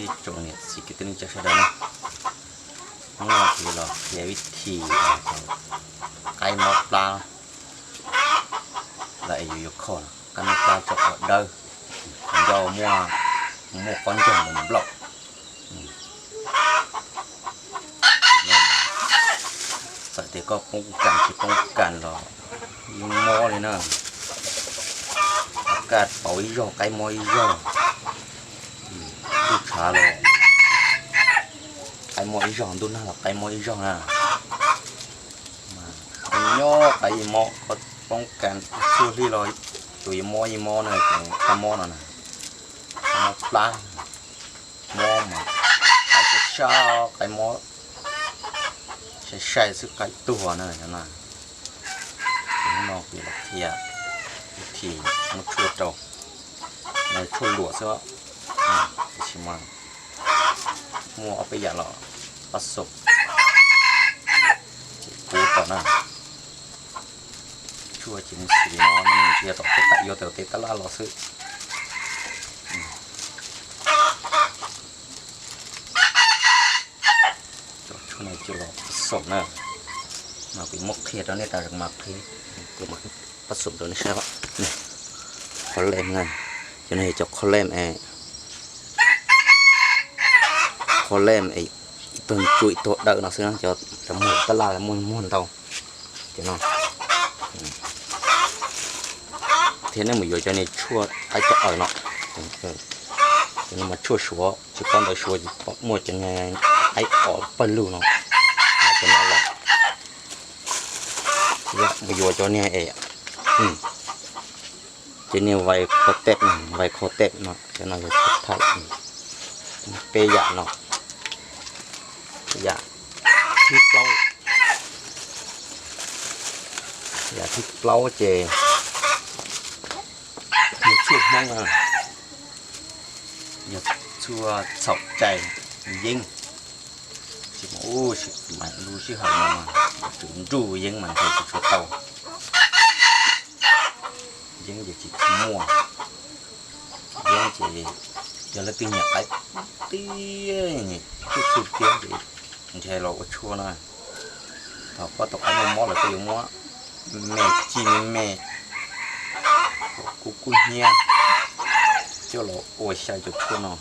Ib tsoom niam txiv kwv tij neej tsa sawv daws na, hnub no kuv los qhia vib thib qaib mob plab los es yus yuav kho qaib mob plab tso kom dawb, nco muaj, muaj qab ncaug nplaum. Txawm tias koj poob kas tsis poob kas los yeej mob li na. Kaj pauv ib zaug qaib mob ib zaug, ntuj tshav los qaib mob ib zaug, ntuj nag los qaib mob ib zaug na. Nyob qaib mob, koj poob kas txhua hli los tus yeej mob yeej mob na, tus koj mob no na, mob plab, mob mas qaib sab sab, qaib mob sai sai xwb, qaib tuag na no. Hnub no kuv los qhia vib thib muab tshuaj rau, tshuaj luam xwb, tiam sis mas muaj ob peb yam los pab xum, ces kub tom na. Tshuaj ces nws xws li no, nws nrhiav tom tej tam, yuav tom tej tab laj los xwb. Cov tshuaj no coj los pab xum na, mas kuv muab qhia rau nej tas mas qhia, kuv mam pab xum rau nej saib. Qhov lem na, cov no yog cov qhov lem es, qhov lem es ib tug tsuj ib tug dawm no xwb na, cov muag tab laj muaj muag ntau. Cov no thiab nej mus yuav cov niag tshuaj qaib cov aws no, cov no mas tshuaj suav, tsis paub ntawv suav ces muaj cov niag qaib os pawg lug no, cov no los mus yuav cov niag es, cov niag vais kho teb, vais kho teb no, cov no yog tshuaj thaij, peb yam no. Yam thib plaub, yam thib plaub ces yog tshuaj Hmoob, yog tshuaj txhaum cai yeeb. Tsis mas lub sij hawm no mas tsum nruj yeeb mas nrhiav tsis tshua tau. Yeeb ces tsis tshua muaj, yeeb ces yog leej twg nyiam qaib tiag, nyiam tshuaj tiag ces nrhiav los ua tshuaj na. Thaum koj tus qaib mob mob lawm koj yuav muab me ci me me, kub kub hnyiab coj los ua xyaw cov tshuaj no.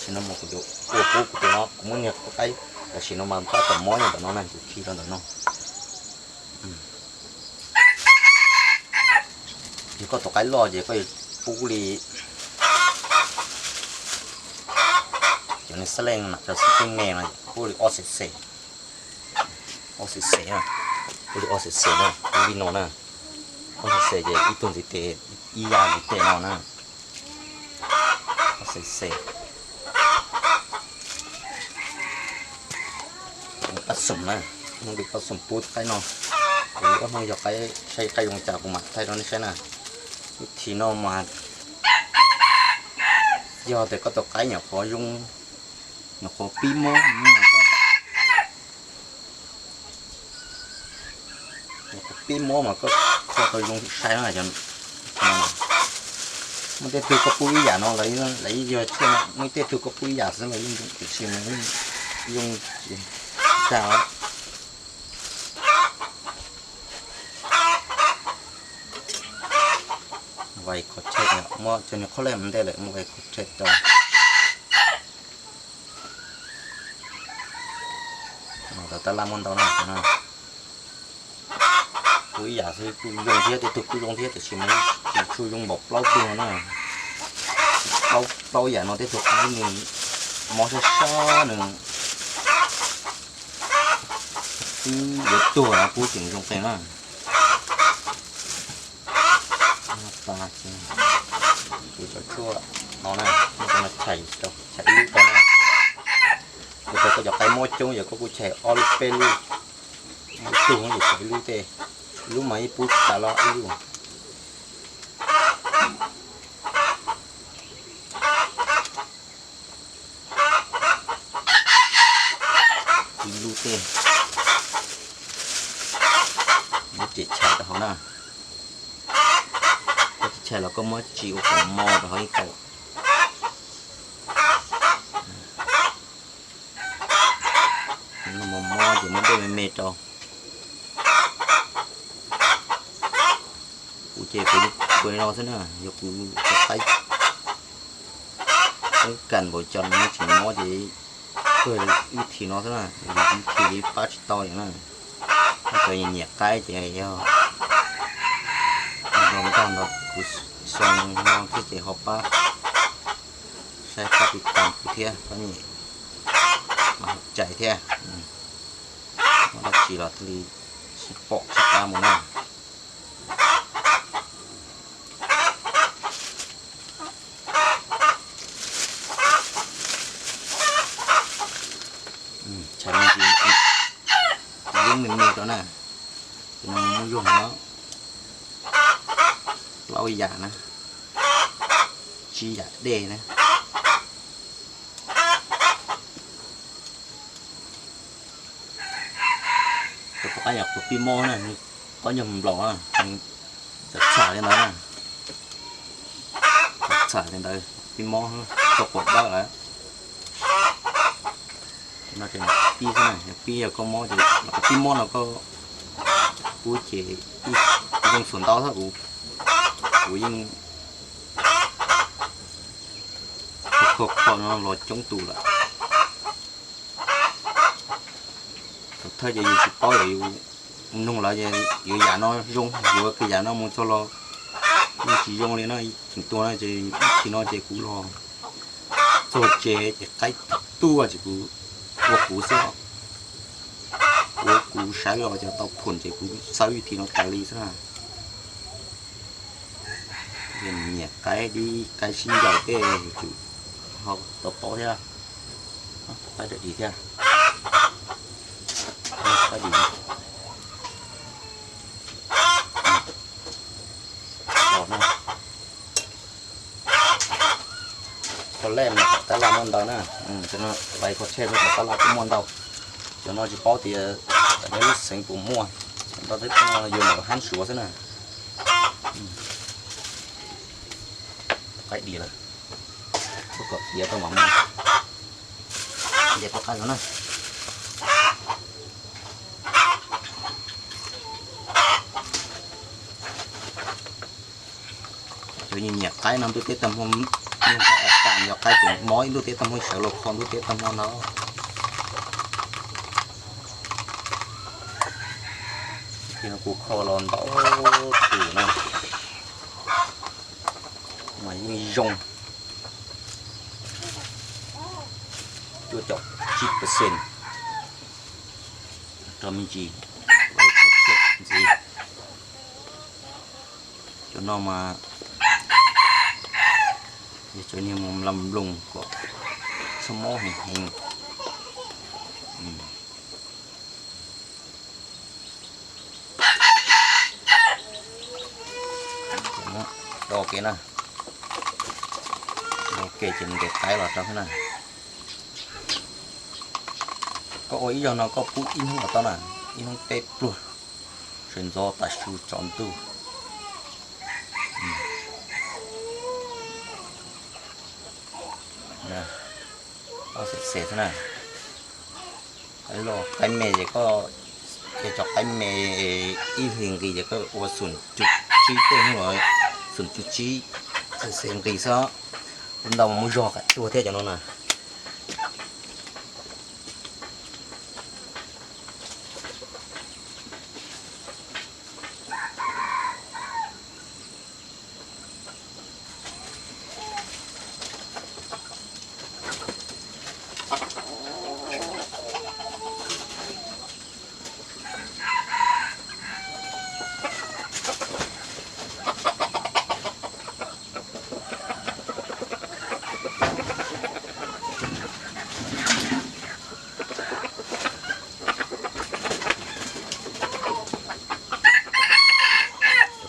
Tam sim no mas kuv yuav ua kub kuv tus no, kuv muab niag qaib tam sim no mas tab tom mob nyob ntawm no na, kuv khi rau ntawm no. Yog koj tus qaib loj ces koj yuav pub li cov niag xab leej, cov xab leej me no pub li ob xees xees, ob xees xees, pub li ob xees xees na, pub li no na. Ob xees xees ces ib tug ntxiv tes, ib yam ntxiv tes no na. Ob xees xees. Pab xum na, hnub twg pab xum pub qaib no. Kuv lub qab hmoob yog qaib, saib qaib zoo cas kuv mam thaij rau nej saib na. Vib thib no mas yog tias koj tus qaib nyuam qhuav zoo, nyuam qhuav pib mob, nyuam qhuav pib mob mas koj kho tau zoo sai na. Muaj tej tug koj pub ib yam no lawv yeej yog tshuaj, muaj tej tug koj pub ib yam xwb los yeej zoo, tiam sis mas yeej zoo tsis tag. Vais kho tshej, muab cov niag qhov lej mus ntej lawm muab vais kho tshej rau. Tau tab laj muab ntau na. Kuj ib yam xwb, kuj zoo thiab, tej tug kuj zoo thiab, tiam sis mas tsis tshua zoo npaum plaub tug no na. Plaub, plaub yam no tej tug qaib nws mob sab sab nws twb yuav tuag no kuj tseem zoo qees na. Kuv cov tshuaj no na, cov no chais, chais ib lub rau na. Yog tias koj cov qaib mob coob yog koj kuj chais ob lub peb lub, ib tug no ces chais ib lub tej, ib lub mas yeej pub tas los ib lub. Ib lub tej, muab riam chais rau hauv na. Koj tsis chais los koj muab tsis ua khoom mos rau hauv yeej tau. Mob mob ces muab dej me me rau. Kuv ces kuv ua li no xwb na, yog kuv cov qaib, qaib kas npaum cas no tseem mob ces kuj ib thim no xwb na, ib thim ces pab tsis tau li na. Cov nyiam qaib ces yog nrog nkag nrog kuv xyoo no thiab ces ho pab, saib pab tiv tas kuv thiab, pab nyem mas cais thiab. Muaj dab tsi los thiaj li sib pom sib pab mus na. Tshais me ntsis, yeeb me me rau na. Ces no muaj zog no plaub yam na, tsib yam dej na. Tus poj qaib yog tus pib mob na, nws qaib nyuag nplaum na, txawm txham li ntawd na, txham li ntawd pib mob, tso quav dawb lawm. No ces pib xwb na, pib yog koj mob ces, pib mob no koj pub ces ib zoo xuas ntau xwb, kuv yeej kho kho no los coob tus lawm. Thaum thawj ces yus tsis paub, yus nug lawv ces yuav yam no zoo, yuav kiag yam no mus txog los yeej tsis zoo li no, tseem tuag no ces ib chim no ces kuv los txog tsev ces qaib tuaj ces kuv ua kuv xwb. Kuv, kuv saib los ces tau phoom ces kuv xawb ib thim no tas li xwb na. Nyiam qaib dib qaib sib ncaws tej yuav tsum ho tau paub thiab. Qaib dawm dis thiab. Qaib dis. Kho lej mas tom tab laj muaj ntau na, cov no lais kho tshej rau tom tab laj kuj muaj ntau. Cov no tsis paub tias lub xeev puas muaj, ntau teb no yus mam hab suav xwb na. Qaib dis lawm, kom tiav tau mam mus nce poj qaib no na. Cov nyiam nyiam qaib no ntuj teb tag hmo, yog qaib tseem mob ib ntuj teb tag hmo sawv los kho ntuj teb tag hmo ntag. Ces no kuv kho los ntau tus na, mas yeej zoo cuaj caum tsib percent rau me ntsis ntxiv. Cov no mas yog cov niag mus nploos nploos kom txhob mob heev heev. Do kev na, do kev ces ntes qaib los rau na. Koj ua ib zaug no koj pub ib hnub los tau na, ib hnub peb pluag, sawv ntxov tas su tsaus ntuj. Ob xwm xes xwb na. Qaib loj qaib me ces koj, yog cov qaib me ib hlis nqis ces koj ua xum cuv tsib tej hnub, xum cuv tsib xwm xes nqis xwb. Ntau mas muaj zog qam tuag thiab cov no na.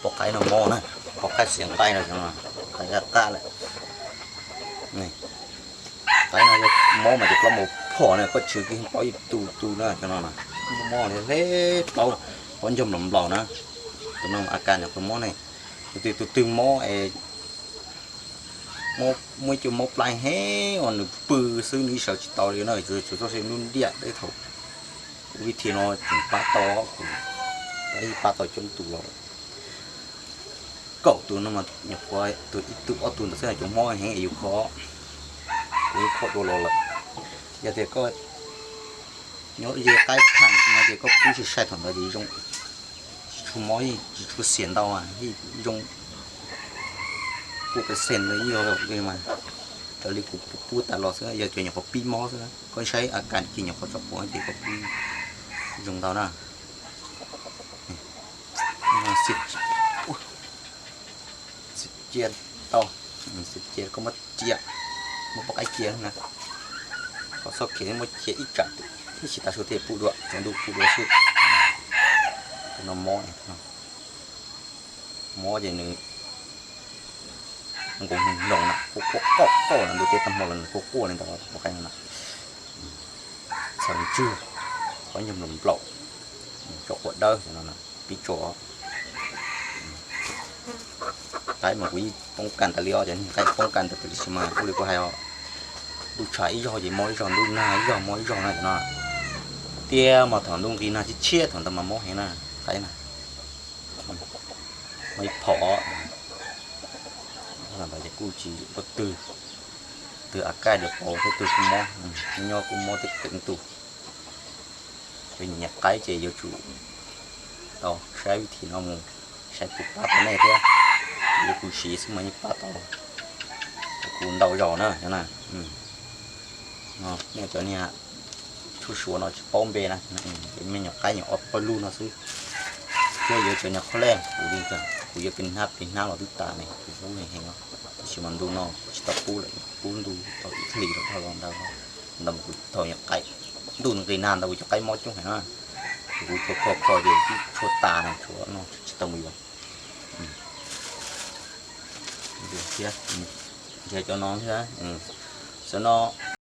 Poj qaib no mob na, poj qaib xiav nqaij no, qaib qab qab lawm. Qaib no mob mas ces plaub mus phom na, koj tshwv kiag paub ib tu tu na, cov no mob hle plaub, pob ncaug nplaum nplaum na. Tus no a kas nyuam qhuav mob ne, tus twg tus twg mob es muaj ib co mob plaib heev uas nws pw xwb nws sawv tsis tau li no, tsuas txoj sia lub ntiaj teb thaum Kuv vib thim no tseem pab tau, kuv pab tau coob tus los kaum tus no mas nyuam qhuav tus ib tug ob tug ntawd xwb, cov mob heev es yus kho, kuv yeej kho dua los lawm. Yog tias koj nyob ze qaib tham no ces koj pub sai sai thaum ntawd ces zoo, tsis tshua mob, tsis tshua xiam ntau, zoo pua pes xees ntawd yog li mas, raws li kuv pub tas los xwb, yog cov nyuam qhuav pib mob xwb. Koj saib a kas kiag nyuam qhuav tso quav ces koj pub zoo ntau na. Xiav cia tau, xiav cia koj muab cia, muab poj qaib cia na. Qhov txoj kev muab cia ib tsam, ib tsis tas su thiaj pub dua, tsaus ntuj pub dua xwb. No mob, mob ces nws nqus nroos na, quaj quaj qoj qoj na, ntu tej tag hmo los nws quaj quaj li ntawd poj qaib no na. Txhaws ntswg, qhov nyuag nplaum nplaum, tso quav dawb no, pib tso. Qaib mas kuv yeej poob kas tas li os, cov niag qaib poob kas tas tiam sis mas ua li kuv hais os, ntuj tshav ib zaug ces mob ib zaug, ntuj nag ib zaug mob ib zaug na cov no. Tiag mas thaum ntuj nqis nag tshiab tshiab thaum ntawd mas mob heev na, qaib na. Mob ib phom, ntawd ces kuj tsis muaj twg, twg a kaj diav paus thiab twg kuj mob, nyob kuj mob tej kev ntu. Cov nyiam qaib ces yuav tsum tau saib vib thim no mus, saib kuv pab tau nej thiab. Li kuv siv xwb mas yeej pab tau kuv ntau zaus na. Nej cov niag tshuaj suav no tsis paub npe na, cov me nyuam qaib nyuam ob pawg lug no xwb. Thiab yuav cov niag qhov lej, kuv li kuv yuav pes hnab pes hnab los twb tas ne, kuv pub heev heev os. Tab sis mas ntu no kuv tsis tau pub lawm, pub ntu tau ib hlis los dhau los ntawd, ntawd mas kuv tau nyuam qaib, ntuj nqis nag ntawd kuv cov qaib mob coob heev na. Kuv kho kho kho ces tshuav tas na, tshuav no tsis tau mus yuav. Thiab nrhiav cov no thiab, xwb no